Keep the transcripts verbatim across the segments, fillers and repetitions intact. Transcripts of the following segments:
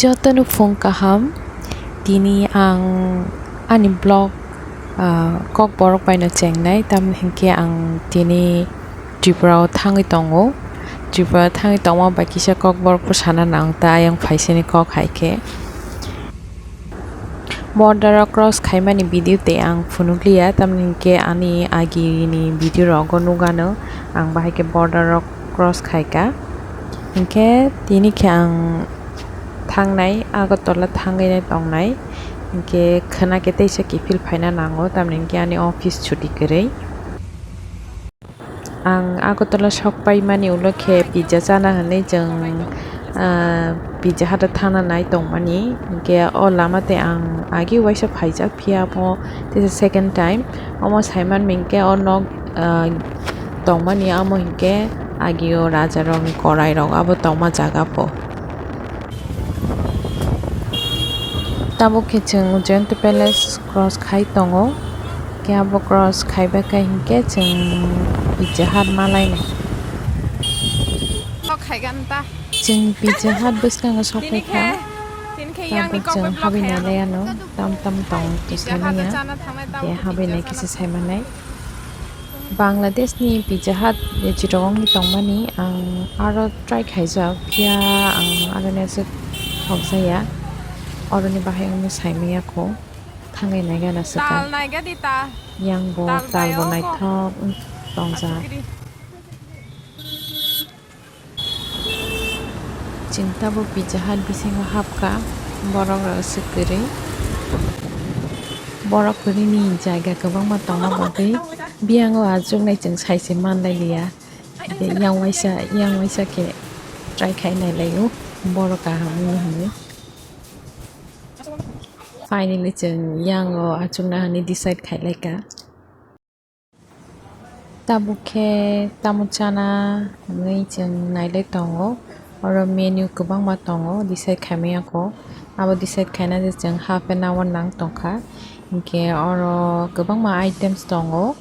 Jotono phung kaham. Tini ang ani vlog, ah, Kokborok baino chengnai, tamni hinkhe ang tini Tripura o thangwi tongo. Tripura o thangwi tongma bai kisa Kokborok bwsana nang ta ayang phaisani kok hai khe. Border o cross khaimani video tei ang phunukliya, tamni hinkhe ani agini video rogo nukano ang bahai khe border o cross khaika. Hinkhe tini khe ang thangnai, Agartala thangwi tongnai. Hinkhe khwna khe teisa kiphil phaina nango, tamni hinkhe ani office chuti kwrwi. Ang Agartala sokpaimani ulo khe pizza chana hwnwi chwng, ah, Pizza Hut o thangna nai tongmani. Hinkhe o lama tei ang agi waisa phaijak, phiya amo teisa second time. Omo saimanmi hinkhe o nok, ah, tongmani, amo hinkhe agio rajarokni korairok abo tongma jaga pho. Tabuk khe chwng Jayanta Palace cross khai tongo. Khe abo cross khaiba khe hinkhe chwng Pizza Hut malainai. Kok khaigan ta. Chwng Pizza Hut bwskango sokphaikha. Tini khe, tini khe yang ni kok bai vlog khaiya. Tabuk chwng habwi nailaiano, tam tam tong to samanya. Khe habwi nai kisa saimanai. Bangladesh ni Pizza Hut je Chittagong ni tongmani ang aro try khaijak, phiya ang aroni aswk thokjaya, oroni bahai wngwi saimanya kho, thangwi naigana swkang. Tal naiga di ta. Yang bo tal bo naithok tongjak. Chwng tabuk Pizza Hut bisingo hapkha, borok rok aswk kwrwi. Borok kwrwini jaga kwbangma tongma bagwi biyango achuknai chwng sai se manlai liya. Yang waisa, yang waisa khe try khai nai laio, borok kaham wngwi hwnwi. Finally chwng yango achukna hwnwi decide khai laikha. Tabuk khe tamo chana hwnwi chwng nailai tongo. Oro menu kwbangma tongo, decide khaimaya kho. Abo decide khaina je chwng half an hour nang tongkha. Hinkhe oro kwbangma items tongo.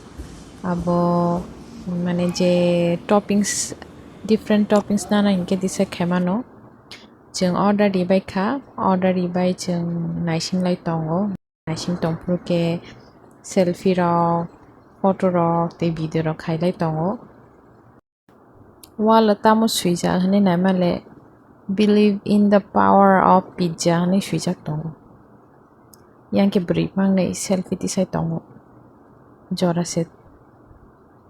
Abo mane je toppings, different toppings nana hinkhe decide khaimano. Chwng order ribai kha, order ribai chwng naising lai tongo. Naising tongphuru khe selfie rok, photo rok tei video rok khailai tongo. Wall o tamo swijak hinwi naimale, "Believe in the power of pizza" hinwi swijak tongo. Yang khe bwrwi mangnwi selfie tisai tongo. Jora se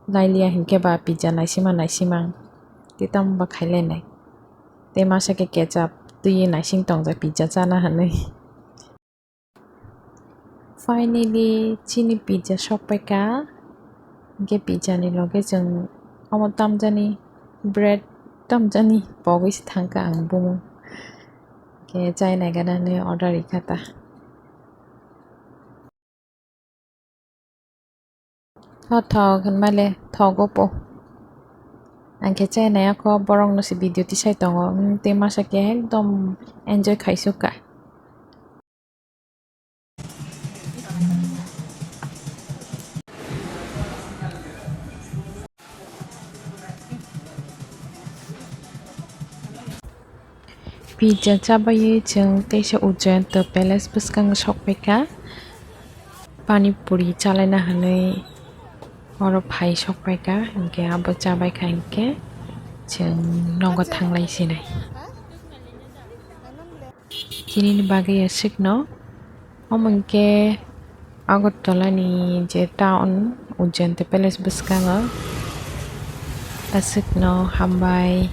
lailiya hinkhe ba pizza naisima naisima tei tamo ba khailainai. Tei masa khe ketchup twiwi naising tongjak pizza chana hinwi. Finally, chini pizza sokpaikha. Hinkhe pizza ni loge chwng omo tamjani bread tamjani pogwi se thangkha ang bumung. Hinkhe chai naiganani order rikha ta. Ho thok hinmale thogo po. Ang khe chai nai akho borok no se video tisai tongo. Hmm, tei masa khe ekdom enjoy khaisukha. Pizza chabaiwi chwng teisa Ujjayanta Palace bwskango sokpaikha. Pani puri chalaina hinwi oro phai sokpaikha, hinkhe abo chabaikha hinkhe chwng nogo thanglai sinai. Chinini bagwi aswkno. Omo hinkhe Agartala ni je town, Ujjayanta Palace bwskango. Aswkno hambai.